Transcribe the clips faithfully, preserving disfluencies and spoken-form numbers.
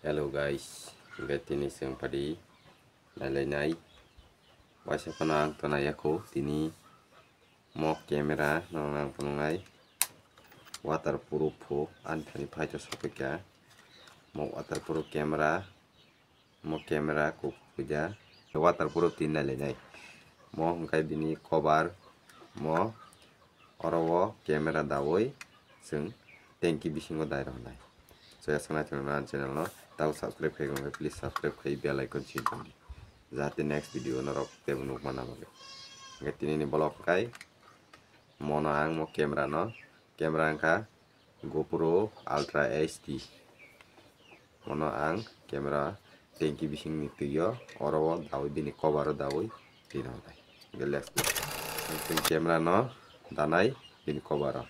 Hello guys, hingke tini chwng padi nailainai. Waisa phano ang to naiyakho tini mo camera no ang phunuknai waterproof pho ani thani phaito sokphaikha. Mo waterproof camera, mo camera kok puja waterproof tini nailainai. Mo hingkai bini cover mo Oro o camera dawi chwng tanki bisingo dai rwnai. So, ya swngna channel no, channel no tabo subscribe khai rwngkha, please subscribe khai bell icon si tongdi. Jahate next video norok tebo nukmana bagwi. Hingke tini ni vlog kai mono ang mo camera no, camera wngkha GoPro Ultra H D. Mono ang camera tanki bisingni twi o, oro o dawi bini cover o dawi twi rwnai. Hingke let's go. Ang chwng camera no danai bini cover o.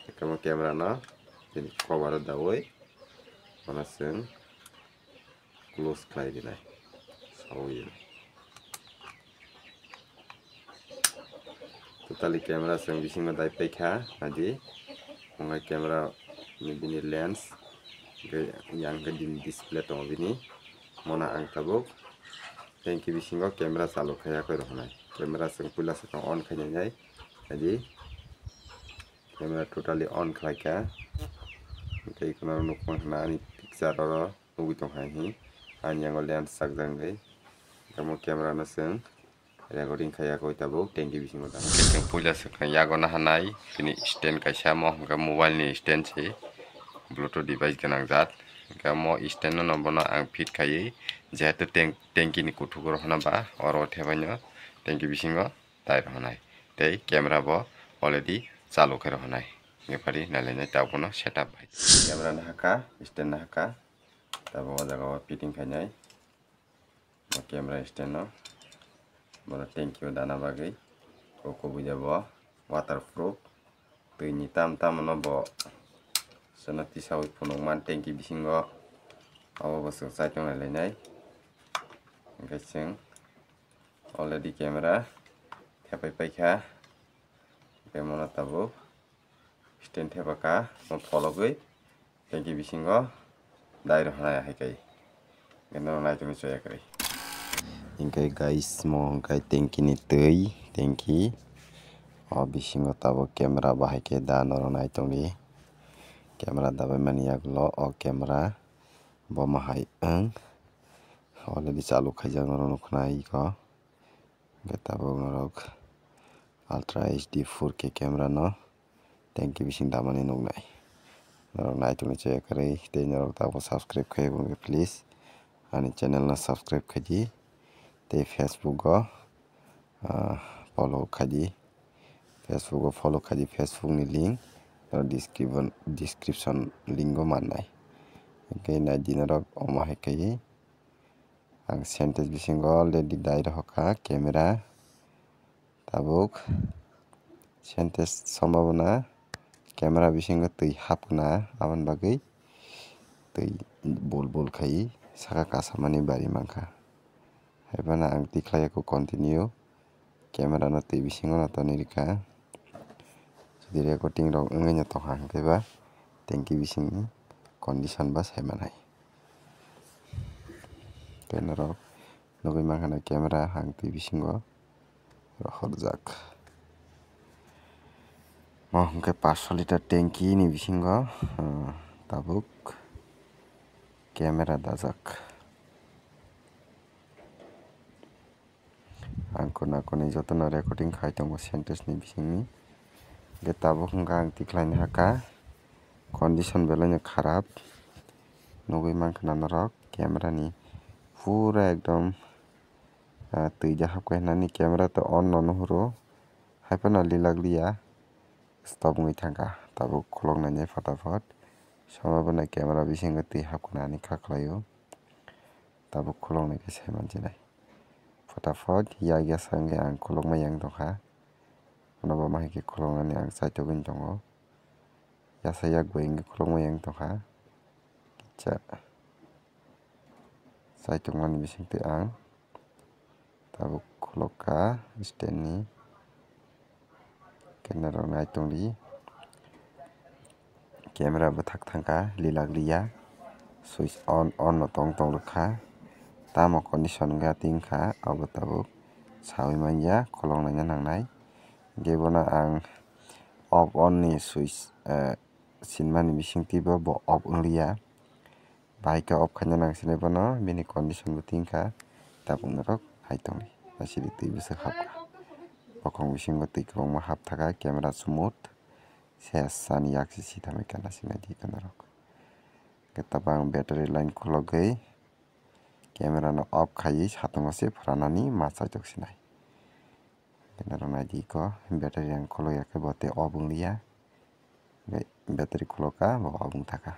Hingke mo camera no bini cover o dawi mono chwng close khlai rinai. Sawi rinai. Totally camera chwng bisingo dai paikha, naidi. Hwnkhai camera ni bini lens, hwnkhe yang khe bini display tongo bini. Mono ang tabuk tanki bisingo camera chalu khaiya koi rw hwnai. Camera chwng puila swkang on khainai, naidi. Camera totally on khlaikha. Hwnkhe ikono nukmang khna ani picture oro nugwi tongkha hinkhe. Ani yango lens chakjaknai. Tamo camera no chwng recording khaiya koi tabuk tanki bisingo da. Chwng puila swkang yago nahanai bini stand kaisa mo hwnkhe mobile ni stand se bluetooth device gwnang jat. Hwnkhe mo stand no bono ang fit khaiwi jehetu tank, tanki ni kuthuk rohorna ba oro thebaino tanki bisingo tai rohornai. Tei camera bo already chalu khe rohornai. Hwnkhe phari nailainai tabuk bono setup bai. Camera no hakha, stand no hakha. Tabuk o jaga o fitting khainai. Bo camera stand no. Bono tanki o dana bagwi. O kubui de bo waterproof. Twi ni tam tam no bo. Sono tisawi phunuk man tanki bisingo. Abo bo chwng chaitung nailainai. Hwnkhe chwng already camera thepai paikha. Hwnkhe mono tabuk stand thepakha, mo phologwi tanki bisingo dai rohornai hai kai. Hwnkhe norok naitongwi choya kwrwi. Hwnkhe guys, mo hwnkhe tanki ni twi, tanki. O bisingo tabuk camera bahai khe da norok naitongdi. Camera dabai mani yagulo o camera bo mahai wng. Already chalu khaijak norok nukhnai iko. Hwnkhe tabuk norok Ultra H D four K camera no tanki bising damani nuknai. Norok naitongni chaya kwrwi tei norok tabuk subscribe khai rwngkha please ani channel no subscribe khaidi tei Facebook o, ah, follow khaidi. Facebook o follow khaidi, Facebook ni link norok description, description link o mannai. Hwnkhe naidi norok omo hai khe. Ang sentence bisingo already dai rohorkha camera. Tabuk sentence sombhabona camera bisingo twi hapkna, aboni bagwi twi bul bul khai saka kasamani bari mankha. Haiphano ang tikhlai eko continue. Camera no twi bisingo no tonwi rwkha. Jodi recording rok wngwi no tongkha hwnkhe ba tanki bisingni condition ba sai manai. Tei norok nugwi mankha na camera ang twi bisingo rohorjak. Mo hwnkhe paanch sho liter tanki ni bisingo, ah, tabuk camera dajak. Ang kuna kuni jotono recording khai tongo sentence ni bisingni. Hwnkhe tabuk hwnkha ang tikhlaini hakha condition belaino kharap. Nugwi mankha na norok camera ni pura ekdom, ah, twi da hapkha hinani camera to on no nuhuru. Haiphano lilak liya stop wngwi thangkha. Tabuk khulok nainai phataphat. Somo bono camera bisingo twi hapkha hinani kha khlaio. Tabuk khuloknai khe sai mansinai. Phataphat yak yasa wngwi ang khulokma yang tongkha. Bono bo ma hai khe khuloknani ang chaitogwi tongo. Yasa yak bai wngwi khulokma yang tongkha. Kisa chaitokmani bisingtwi ang tabuk khulokha stand ni. Camera rok nai tongdi. Camera bwthak thangkha, lilak liya. Switch on, on no tong tong rwkha. Tamo condition wngkha, tei wngkha, abo tabuk sawi manya, kolok naina nangnai. Hinkhe bono ang off on ni switch, eh, sinmani bisingtwi bo, bo off wngliya. Bahai khe off khaina nang sinai bono, bini condition bo tei wngkha, tabuk norok hai tongdi. Asidi twi bwswk hapkha. Bokhong bisingo twi kwbangma hapthaka, camera smooth. Se sani yak se sithamwi kana sinai di norok. Khe tabuk ang battery line khulogwi camera no off khaiwi satungo se phwranani ma chaitok sinai. Khe norok naidi iko battery ang khulogya khe bo tei off wngliya. Be-, battery khulokha bo off wngthaka.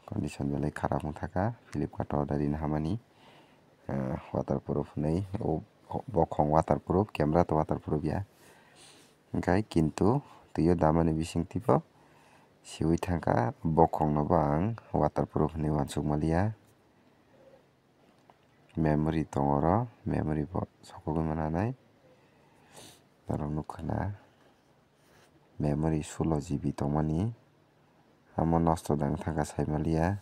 Condition belai kharap wngthaka. Flipkart o order rina hamani, eh, waterproof hinwi o bokhong waterproof, camera to waterproof ya. Hinkhe kintu twi o damani bisingtwi bo siwi thangkha, bokhongno bo ang waterproof hinwi uansuk maliya. Memory tongo oro, memory bo sokogwi mananai. Norok nukha na, memory sulo G B tongmani. Amo nosto da wng thangkha saimaliya.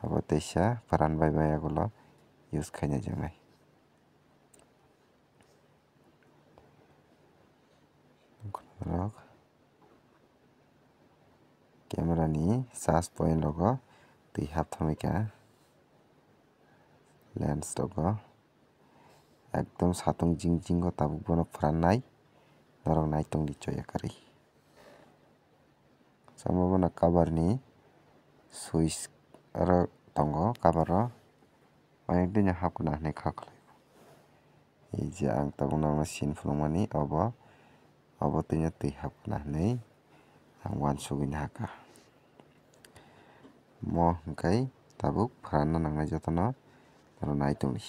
Abo teisa pran bai bai agulo use khaina jangnai. Norok camera ni charge point rogo twi hapthangwi kha, lens rogo ekdom satung jing jingo tabuk bono phrannai, norok naitongdi choya kwrwi. Samo bono cover ni switch oro tongo, cover o. Onek dino hapkha na hinwi kha khlai. Ei je ang tabuk nangno sin phunukmani obo, obo twino twi hapkha na hinwi ang uansugwi nahakha. Mo hwnkhe tabuk phrana nangnai jotono, oro nai tongdi.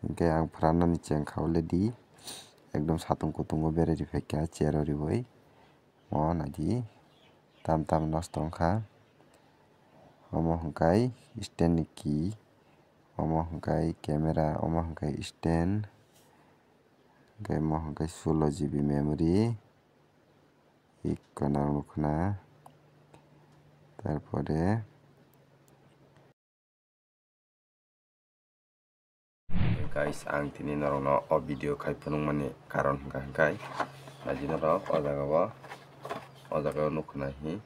Hwnkhe ang phrana ni chengkha already, ekdom satung kutungo beraiwi phaikha chair o riwi. Mo naidi tam tam nosto wngkha. Omo hwnkhe stand ni ki, omo hwnkhe camera, omo hwnkhe stand, hwnkhe omo hwnkhe sulo G B memory, iko norok nukho na, tarpore. Guys, ang tini norokno o video khai phunukmani karon hwnkha hwnkhe, naidi norok o jaga o, o jaga o nukho na hi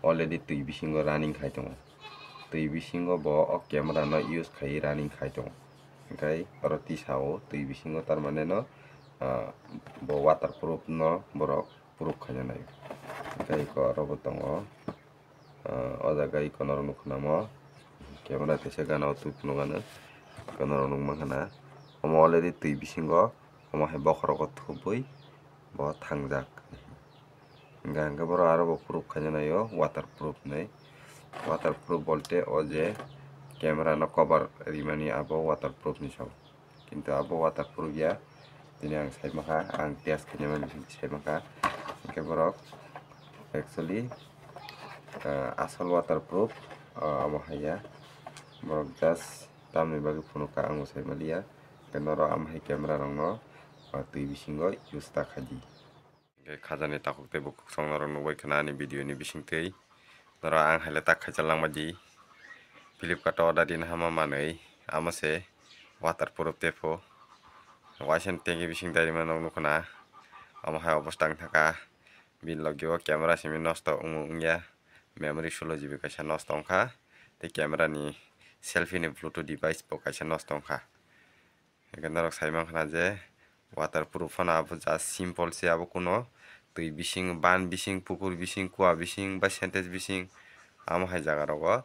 already twi bisingo running khai tongo. Twi bisingo bo o camera no use khai running khai tongo. Hwnkhe oro tisa o twi bisingo, tar mane no, ah, bo waterproof no borok proof khaina nai. Hwnkhe iko oro bo tongo. Ah, o jaga iko norok nukho na mo. Camera kaisa gana o twi phunukgano. Iko norok nukmankha na. Omo already twi bisingo, omo hai bokhorogo thubui bo thangjak. Hwnkhe, hwnkhe borok aro bo proof khaina naio, waterproof hinwi. Waterproof bolte o je camera no cover rimani abo waterproof ni sao. Kintu abo waterproof ya. Tini ang saimankha, ang test khainai mani sai mankha. Hwnkhe borok actually, ah, asol waterproof, ah, omo hai ya. Borok just tamni bagwi phunukha, ang bo sai maliya. Hwnkhe norok omo hai camera rokno, ah, twi bisingo use ta khaidi. Hwnkhe khajani takhuk tei bukhuk song norok nukbai khwna ani video ni bisingtwi. Norok ang haile tak khaijak langma di. Flipkart o order rina hama manwi. Amo se waterproof tei pho. Waisa ni tanki bising dai rima nok nukho na. Omo hai obosta wng thaka. Bini logi o camera simi nosto wngmo wngya. Memory sulo G B kaisa nosto wngkha. Tei camera ni selfie ni Bluetooth device bo kaisa nosto wngkha. Hwnkhe norok sai mankha na je waterproof phano abo just simple se, abo kuno twi bising, ban bising, pukur bising, kua bising ba Sintex bising, amo hai jaga rogo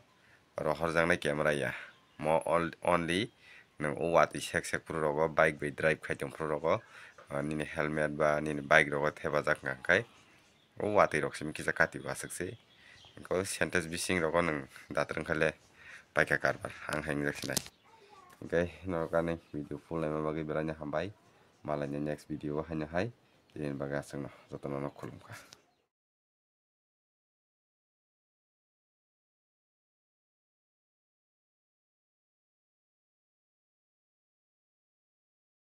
rohorjaknai camera ya. Mo ol-, only nwng o watwi sek sek phuru rogo, bike bai drive khai tong phuru rogo, ah, nini helmet ba nini bike rogo thepajak hwnka hwnkhe. O watwi rok simi kisa kati bo aswk se. Eko Sintex bising rogo nwng datrwng khaile paikha karbar, ang hai wngjak sinai. Hwnkhe norok ani video full naima bagwi belai no hambai. Malaini next video o haino hai tini bagwi aswkno jotono no khulumkha.